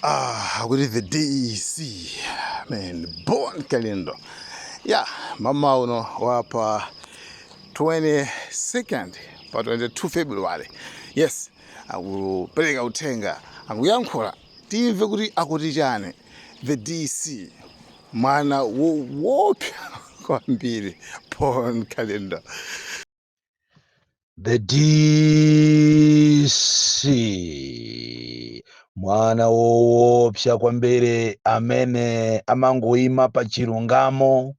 Akuti the DC man, Bon Kalindo. Yeah, mama uno wapa 22nd, pa 22 February. Yes, akupereka uthenga, akuyankhula, timve kuti akuti chani. The DC, mwana woopsa kwambiri, Bon Kalindo. The DC, mwana woopsa kwambiri amene amangoyima pa chilungamo,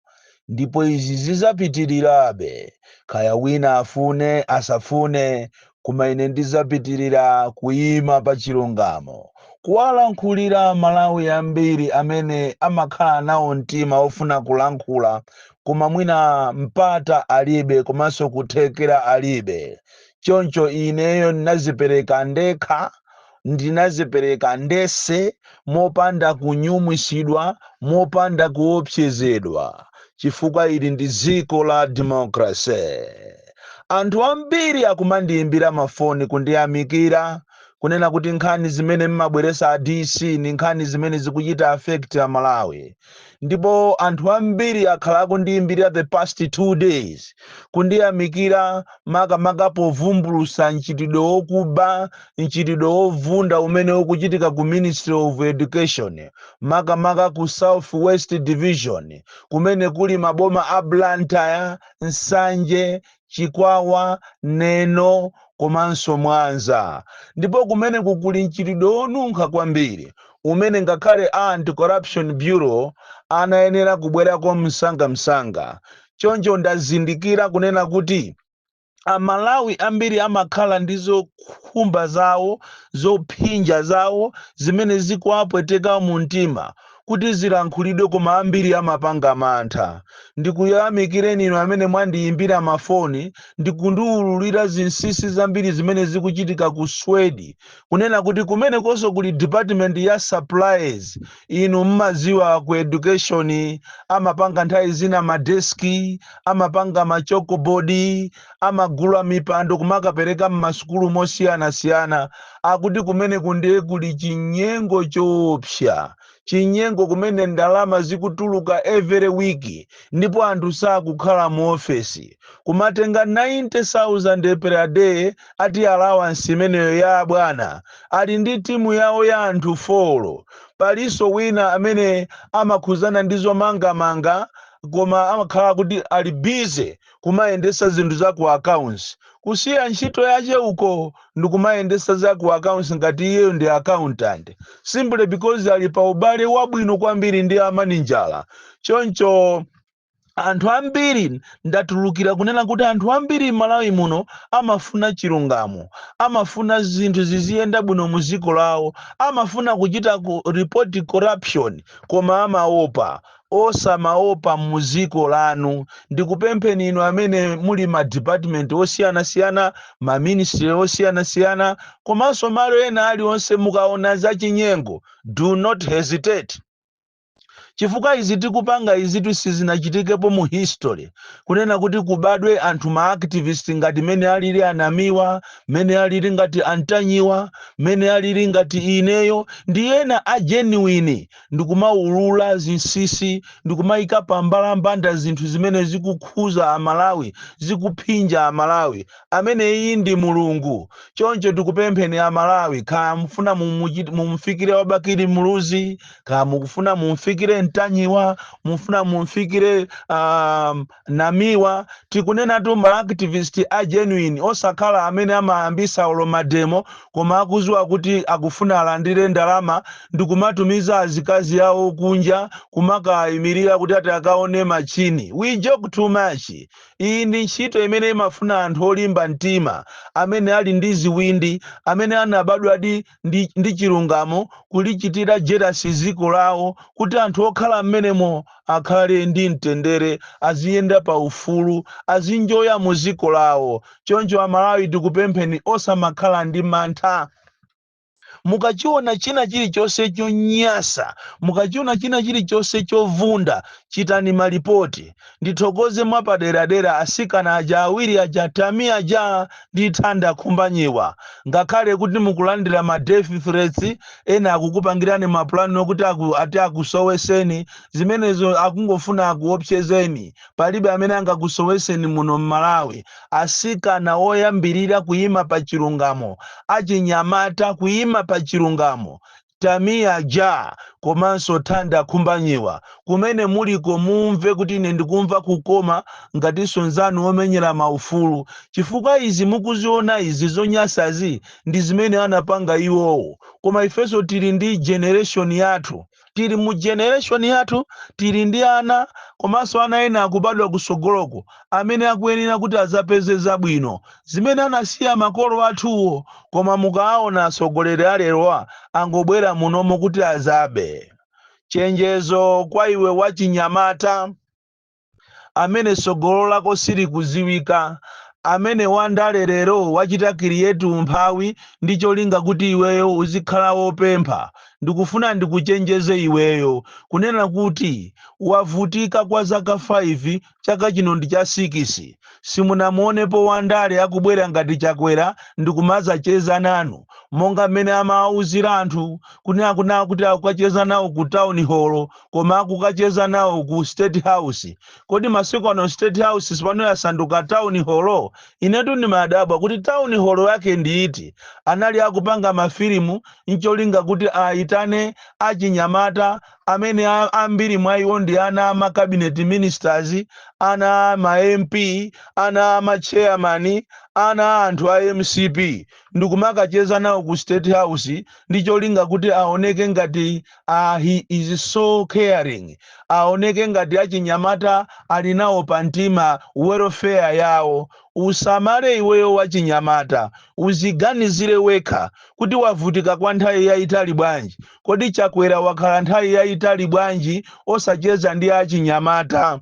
ndipo izi zizapitirirabe, kaya wina afune asafune, koma ine ndizapitirira kuyima pa chilungamo, kuwalankhulira Malawi ambiri amene amakhala nawo mtima ofuna kulankhula, koma mwina mpata alibe komanso kuthekera alibe. Choncho ineyo ndinazipereka ndekha, ndinazipereka ndese, mopanda kunyumwisidwa, mopanda kuopsezedwa, chifukwa ili ndi dziko la democracy. Anthu ambiri akumandiyimbira mafoni kundiyamikira, kunena kuti nkhani zimene mmabweresa a DC ni nkhani zimene zikuchita affect Amalawi. Ndipo anthu ambiri akhala akundiyimbirira the past 2 days kundiyamikira, makamaka povumbulusa mchitidwe wokuba, mchitidwe wovunda umene ukuchitika ku Ministry of Education, makamaka ku South West Division, kumene kuli maboma a Blantyre, Nsanje, Chikwawa, Neno komanso Mwanza. Ndipo kumene kukuli mchitidwe wonunkha kwambiri umene ngakhale a Anti-Corruption Bureau anayenera kubwerako msangamsanga. Choncho ndazindikira kunena kuti Amalawi ambiri amakhala ndi zokhumba zawo, zophinja zawo zimene zikuwapweteka mu mtima kuti zilankhulidwe, koma ambiri amapanga mantha. Ndikuyamikireni inu amene mwandiyimbira mafoni ndikundiwululira zinsinsi zambiri zimene zikuchitika ku Swedi, kunena kuti kumene konso kuli department ya supplies. Inu mmaziwa ku education amapanga nthawi zina madeski, amapanga machalkboard, amagula mipando kumakapereka mmasukulu mosiyanasiyana. Akuti kumene kundiye kuli chinyengo choopsa, chinyengo kumene ndalama zikutuluka every week, ndipo anthu sakukhala mu ofesi, kumatenga 90,000 per day ati allowance imeneyo ya bwana. Ali ndi timu yawo ya anthu 4. Palinso wina amene amakhuzana ndi zomangamanga, koma amakhala kuti ali busy kumayendesa zinthu za ku accounts, kusiya ntchito yache uko ndikumayendesa za ku accounts ngati iyeyo ndi accountant, simply because ali pa ubale wabwino kwambiri ndi amaninjala. Choncho anthu ambiri, ndatulukira kunena kuti anthu ambiri m'Malawi muno amafuna chilungamo, amafuna zinthu ziziyenda bwino mu dziko lawo, amafuna kuchita ku report corruption, koma amaopa. Osamaopa mu dziko lanu. Ndikupempheni inu amene muli ma department osiyanasiyana, ma ministry osiyanasiyana, komanso malo ena aliwonse, mukaona zachinyengo, do not hesitate, chifukwa izi tikupanga izitu sizinachitikepo mu history, kunena kuti kubadwe anthu ma activist ngati mene alili Anamiwa, mene alili ngati Antanyiwa, mene alili ngati ineyo ndi ena a genuine, ndikumaulula zinsinsi, ndikumayika pambalambanda zinthu zimene zikukhuza Amalawi, zikuphinja Amalawi. Amene iyi ndi Mulungu. Choncho tikupempheni Amalawi, kaya mufuna mumfikire Wabakili Muluzi, kaya mukufuna mumfikire Mtanyiwa, mufuna mumfikire Namiwa, tikunenatu ma activist a genuine, osakhala amene amayambisa olo mademo koma akuziwa kuti akufuna alandire ndalama ndikumatumiza azikazi awo kunja kumakayimirira kuti ati akaone machini. We joke too much. Iyi ndi ntchito imene imafuna anthu olimba mtima, amene ali ndi ziwindi, amene anabadwadi ndi chilungamo, kulichitira jealous dziko lawo, kuti anthu okhala mmenemo akhale ndi mtendere, aziyenda pa ufulu, azinjoya mu dziko lawo. Choncho Amalawi, tikupempheni, osamakhala ndi mantha. Mukachiona china chilichonse chonyasa, mukachiona china chilichonse chovunda, chitani malipoti. Ndithokoze mwapaderadera asikana aja awiri aja, Tami aja ndi Thanda Khumbanyiwa. Ngakhale kuti mukulandira ma death threats, ena akukupangirani mapulani okuti ati akusoweseni, zimenezo akungofuna akuopsezeni. Palibe amene angakusoweseni muno mMalawi. Asikana oyambirira kuyima pa chilungamo, achinyamata kuyima pa chilungamo, Tamiya ja komanso Thanda Khumbanyiwa, kumene muliko mumve kuti ine ndikumva kukoma ngatinso nzanu omenyera maufulu, chifukwa izi mukuziona izi zonyasazi ndi zimene anapanga iwowo. Koma ifenso tili ndi generation yathu, tili mu generation yathu, tili ndi ana komanso ana ena akubadwa kusogoloko amene akuyenera kuti azapeze zabwino zimene anasiya makolo athuwo. Koma mukaona atsogoleri alerowa angobwera munomo kuti azabe. Chenjezo kwa iwe wachinyamata amene tsogolo lako silikuziwika, amene wandale lero wachita create umphawi ndi cholinga kuti iweyo uzikhala wopempha, ndikufuna ndikuchenjeze iweyo kunena kuti wavutika kwa zaka 5, chaka chino ndi cha 6, simunamuonepo wandale akubwera ngati Chakwera ndikumazacheza nanu monga mmene amaawuzira anthu kunena kuna kuti akukacheza nawo ku town hall, koma akukacheza nawo ku State House. Kodi masiku ano State House sipano yasanduka town hall? Inetu ndimadabwa kuti town hall yake ndiiti. Anali akupanga mafilimu ncholinga kuti aitane achinyamata amene ambiri mwa iwo ndi ana ama cabinet ministers, ana ama MP, ana ama chairman, ana anthu a MCP, ndikumakacheza nawo ku State House ndi cholinga kuti aoneke ngati he is so caring, aoneke ngati achinyamata ali nawo pamtima, welfare yawo. Usamale iweyo wachinyamata, uziganizire wekha kuti wavutika kwa nthawi yayitali bwanji. Kodi Chakwera wakhala nthawi yayitali bwanji osacheza ndi achinyamata?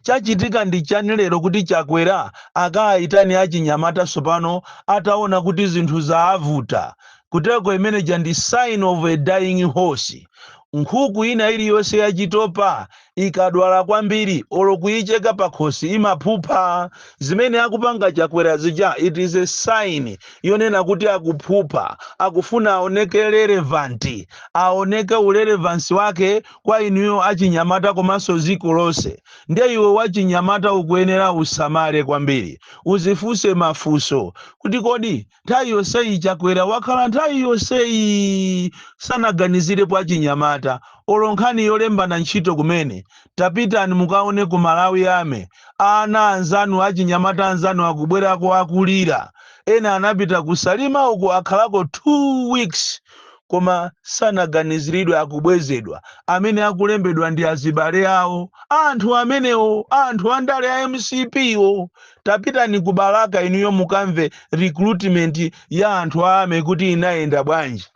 Chachitika ndi chani lero kuti Chakwera akayitani achinyamata sopano ataona kuti zinthu zaavuta? Kuteko imeneja ndi sign of a dying horse. Nkhuku ina iliyonse yachitopa ikadwala kwambiri, olo kuyicheka pakhosi imaphupha. Zimene akupanga Chakwera zija, it is a sign yonena kuti akuphupha, akufuna aoneke relevant, aoneke urelevancy wake kwa inuyo achinyamata komanso dziko lonse. Ndiye iwe wachinyamata ukuyenera usamale kwambiri, uzifunse mafunso kuti kodi nthawi yonseyi Chakwera wakhala nthawi yonseyi sanaganizirepo achinyamata, olo nkhani yolembana ntchito kumene? Tapitani mukaone ku Malawi Army, ana anzanu, achinyamata anzanu akubwerako akulira. Ena anapita kusalima uku, akhalako 2 weeks koma sanaganiziridwe, akubwezedwa. Amene akulembedwa ndi azibale awo, anthu amenewo, anthu andale a MCP wo. Tapitani ku Balaka inuyo mukamve recruitment ya anthu a army kuti inayenda bwanji.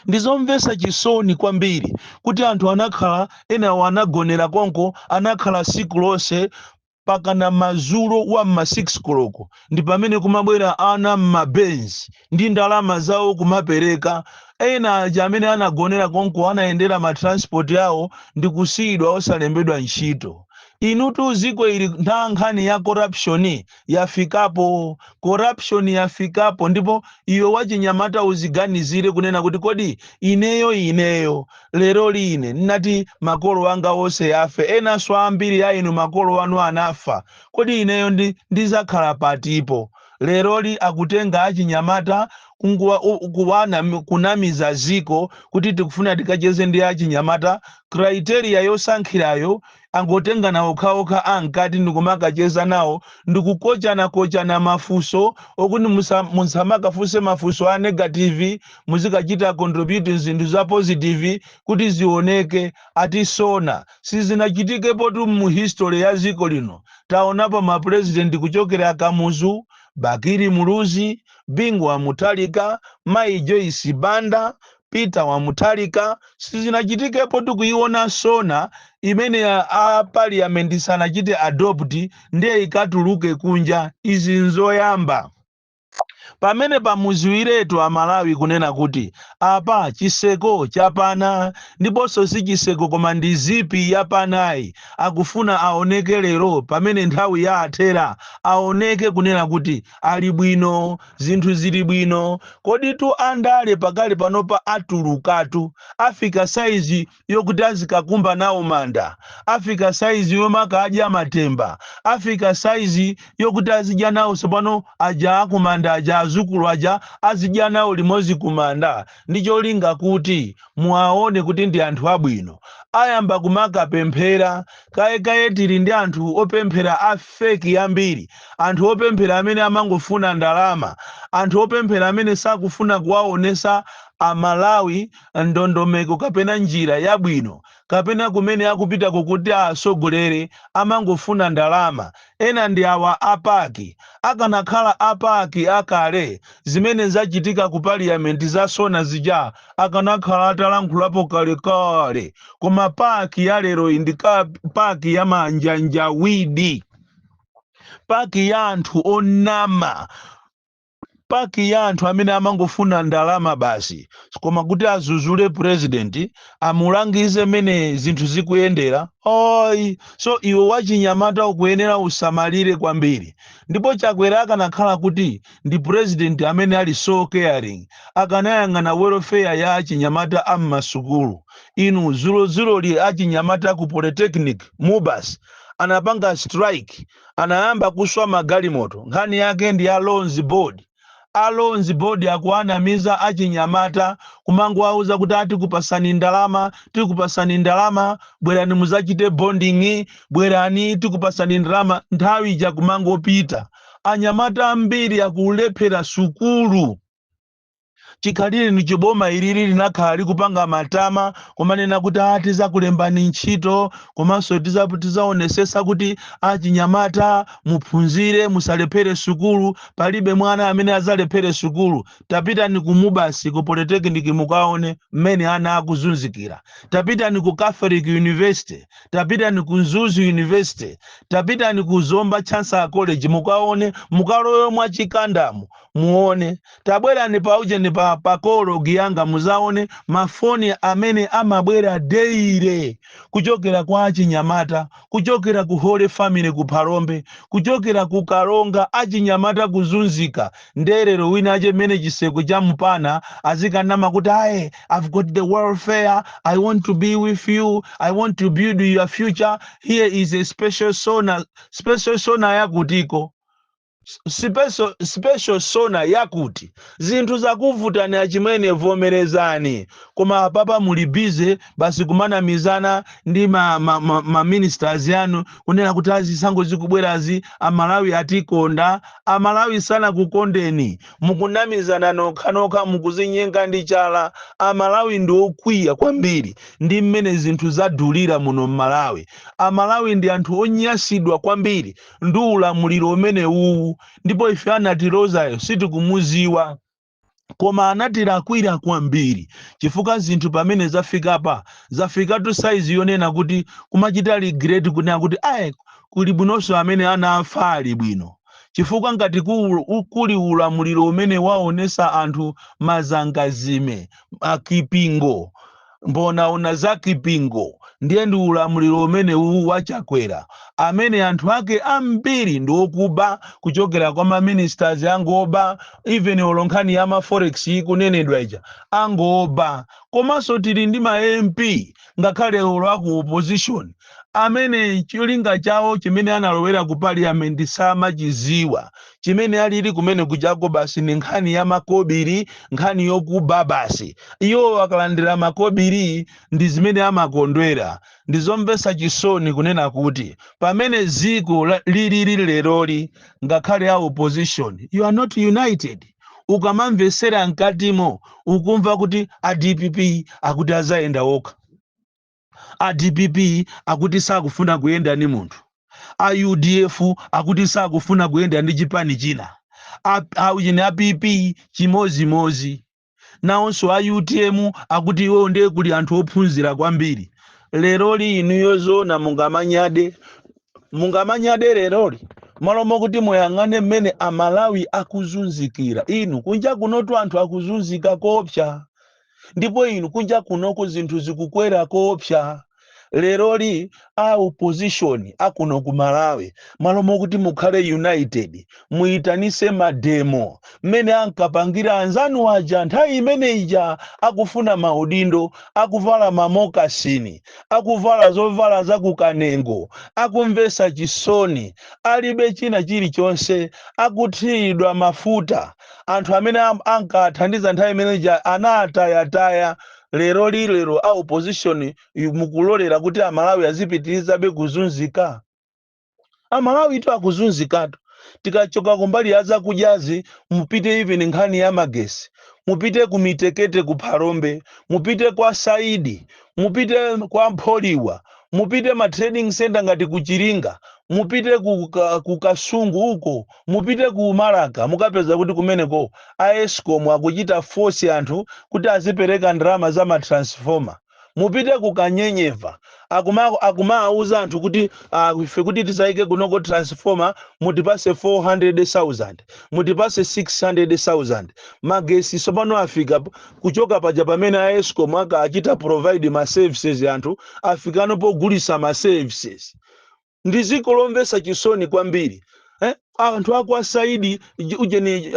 Ndizomvetsa chisoni kwambiri kuti anthu anakhala, enawo anagonera konko, anakhala siku lonse pakana madzulo wa ma 6 koloko ndi pamene kumabwera ana m'mabenzi ndi ndalama zawo kumapereka. Ena aja amene anagonera konko anayendera ma transport yawo ndi kusiyidwa osalembedwa ntchito. Inutu ziko ili nkhani ya corruption yafikapo, corruption yafikapo. Ndipo iwe wachinyamata uziganizire kunena kuti kodi ineyo lero line nnati makolo anga onse afe, enanso ambiri a inu makolo anu anafa, kodi ineyo ndizakhala patipo? Leroli akutenga achinyamata kunamiza ziko kuti tikufuna tikacheze ndi achinyamata. Criteria yosankhirayo angotengana okhaokha ankati ndikumakacheza nawo ndikukochana-kochana mafunso okuti musamakafunse mafunso a negative, muzikachita contribute zinthu za positive kuti zioneke. Atisona sizinachitikepo mu history ya ziko lino. Taonapo mapresident kuchokera Kamuzu, Bakili Muluzi, Bingu wa Mutharika, Mai Joyce Banda, Peter wa Mutharika, sizinachitikepo tikuiona SONA imene a parliament sanachite adopt ndiye ikatuluke kunja. Izi nzoyamba. Pamene pamuziwiretu Amalawi kunena kuti apa chiseko chapana, ndiponso si chiseko koma ndi zipi yapanayi. Akufuna aoneke lero pamene nthawi ya athera, aoneke kunena kuti ali bwino, zinthu zili bwino. Koditu andale pakali panopa atulukatu, afika saizi yokuti azikakumba nawo manda, afika saizi yomakadya matemba, afika saizi yokuti azidya nawo tsopano aja akumanda aja, azukulu aja azidya nawo limodzi kumanda, ndi cholinga kuti muwaone kuti ndi anthu abwino. Ayamba kumakapemphera kayekaye. Tili ndi anthu opemphera a fake ambiri, anthu opemphera amene amangofuna ndalama, anthu opemphera amene sakufuna kuwaonesa Amalawi ndondomeko kapena njira yabwino kapena kumene akupita kuti asogolere, amangofuna ndalama. Ena ndi awa a PAC. Akanakhala a PAC akale, zimene zachitika ku parliament za SONA zija akanakhala atalankhulapo kalekale. Koma PAC ya lero iyi ndi PAC ya manjanjawidi, PAC ya anthu onama, PAC ya anthu amene amangofuna ndalama basi. Koma kuti azuzule president, amulangize mene zinthu zikuyendera, ayi. So iwe wachinyamata ukuyenera usamalire kwambiri. Ndipo Chakwera akanakhala kuti ndi president amene ali so caring, akanayang'ana welfare ya achinyamata am'masukulu. Inu, zulozuloli achinyamata ku Polytechnic MUBAS anapanga strike, anayamba kuswa magalimoto. Nkhani yake ndi ya Loans Board. A Loans Board akuanamiza achinyamata, kumangowauza kuti atikupasani ndalama, tikupasani ndalama, bwerani muzachite bonding, bwerani tikupasani ndalama. Nthawi ija kumangopita, anyamata ambiri akulephera sukulu. Chikhalire ni chiboma ilili linakhala likupanga matama kumanena kuti tizakulembani ntchito, komanso tizaonesesa kuti achinyamata muphunzire, musalephere sukulu, palibe mwana amene azalephere sukulu. Tapitani ku MUBAS, ku Polytechnic, mukaone mmene ana akuzunzikira. Tapitani ku Catholic University, tapitani ku Mzuzu University, tapitani ku Zomba Chancellor College, mukaone, mukalowe mwachikandamu muone. Tabwerani paujeni pa call log yanga, muzaone mafoni amene amabwera daily kuchokera kwa achinyamata, kuchokera ku Holy Family ku Phalombe, kuchokera ku Kalonga, achinyamata kuzunzika. Nderero wina ache mmene chiseko cha mpana azikanama kuti aye, "I've got the welfare, I want to be with you, I want to build your future, here is a special SONA." Special SONA yakutiko? Special SONA yakuti? Zinthu zakuvutani achimwene, vomerezani. Koma apapa muli busy basi kumanamizana ndi ma ministers yanu kunena kuti azisango zikubwerazi Amalawi atikonda. Amalawi sanakukondeni, mukunamizana nokhanokha, mukuzinyenga ndi chala. Amalawi ndi okwiya kwambiri ndi mmene zinthu zadulira muno mMalawi. Amalawi ndi anthu onyasidwa kwambiri ndi ulamuliro umene uwu, ndipo ife anatilozayo sitikumuziwa, koma anatilakwira kwambiri, chifukwa zinthu pamene zafikapa zafikatu saizi yonena kuti kumachita regret, kunena kuti ayi, kuli bwinonso amene anafa ali bwino, chifukwa ngati kuli ulamuliro umene waonesa anthu mazangazime, akipingo, mbonaona za kipingo, ndiye ndi ulamuliro umene uwu waChakwera, amene anthu ake ambiri ndi okuba, kuchokera kwa ma ministers angoba, even olo nkhani ya ma forex ikunenedwa ija angoba. Komanso tili ndi ma MP, ngakhale olo aku opposition, amene cholinga chawo chimene analowera ku parliament samachiziwa. Chimene alili kumene kuchako basi ni nkhani ya makobiri, nkhani yokuba basi. Iwo akalandira makobiri ndi zimene amakondwera. Ndizomvetsa chisoni kunena kuti pamene ziko lilili leroli, ngakhale a opposition, you are not united. Ukamamvesera mkatimo ukumva kuti a DPP akuti azayenda okha, a DPP akuti sakufuna kuyenda ni munthu, a UDF akuti sakufuna kuyenda ndi chipani china, a a PP chimozimozi, nawonso a UTM akuti iwo ndiye kuli anthu ophunzira kwambiri. Leroli inuyo zona mungamanyade, mungamanyade leroli Malo mokuti muyang'ane mmene Amalawi akuzunzikira. Inu, kunja kunotu anthu akuzunzika koopsa, ndipo inu, kunja kunoko zinthu zikukwera koopsa. Leroli a opposition akuno ku Malawi, malo mokuti mukhale united, muyitanise mademo mmene ankapangira anzanu aja nthawi imene ija akufuna maudindo, akuvala mamokasini, akuvala zovala zakukanengo, akumvesa chisoni, alibe china chilichonse, akuthiridwa mafuta. Anthu amene ankathandiza nthawi imene ija anatayataya. Lero lilero a opposition mukulolera kuti Amalawi azipitirizabe kuzunzika? Amalawi itu akuzunzikatu. Tikachoka kumbali ya zakudyazi, mupite even nkhani ya magesi, mupite ku Mitekete ku Phalombe, mupite kwa Saidi, mupite kwa Mpholiwa, mupite ma trading center ngati ku Chiringa, mupite ku Kasungu uko, mupite ku Maraka, mukapeza kuti kumeneko a ESCOM akuchita force anthu kuti azipereka ndalama za ma transformer. Mupite ku Kanyenyeva, akumauza anthu kuti ife kuti tisayike kunoko transformer mutipase 400,000, mutipase 600,000. Magesi sopano afika kuchoka paja pamene a ESCOM akachita provide ma services, anthu afikano pogulisa ma services. Ndi dziko lomvetsa chisoni kwambiri, eh? Anthu aku Asaidi ujeni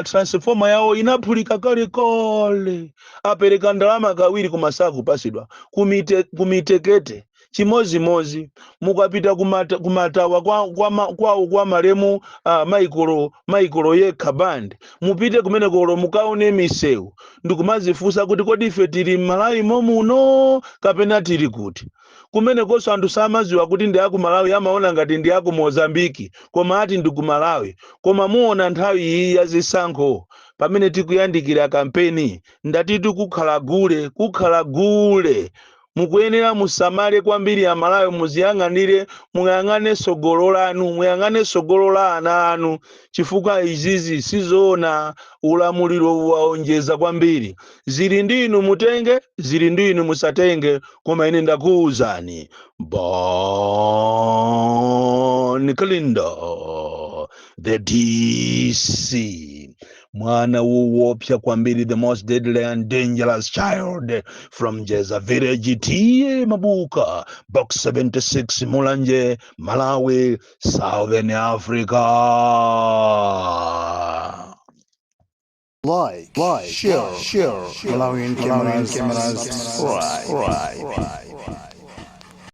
transformer yawo inaphulika kalekale, apereka ndalama kawiri koma sakupasidwa. Kumitekete chimozimozi. Mukapita kumatawa kwawo kwa malemu Michael yekha band, mupite kumene kolo mukaone misewu ndikumazifunsa kuti kodi ife tili m'Malawi momuno kapena tili kuti? Kumenekonso anthu samaziwa kuti ndi aku Malawi, amaona ngati ndi aku Mozambiki, koma ati ndi ku Malawi. Koma muona nthawi iyi ya zisankho, pamene tikuyandikira kampeni, ndatitu kukhala gule, kukhala gule. Mukuyenera musamale kwambiri Amalawi, muziyang'anire, muyang'ane sogolo lanu, muyang'ane sogolo la ana anu, chifukwa izizi sizoona. Ulamuliro waonjeza kwambiri. Zili ndi inu mutenge, zili ndi inu musatenge, koma ine ndakuwuzani. Bon Kalindo, the DC, mwana woopsa kwambiri, the most deadly and dangerous child from Jeza Village, T/A Mabuka, Box 76, Mulanje, Malawi, Southern Africa. Like, share, Malawian cameras, subscribe.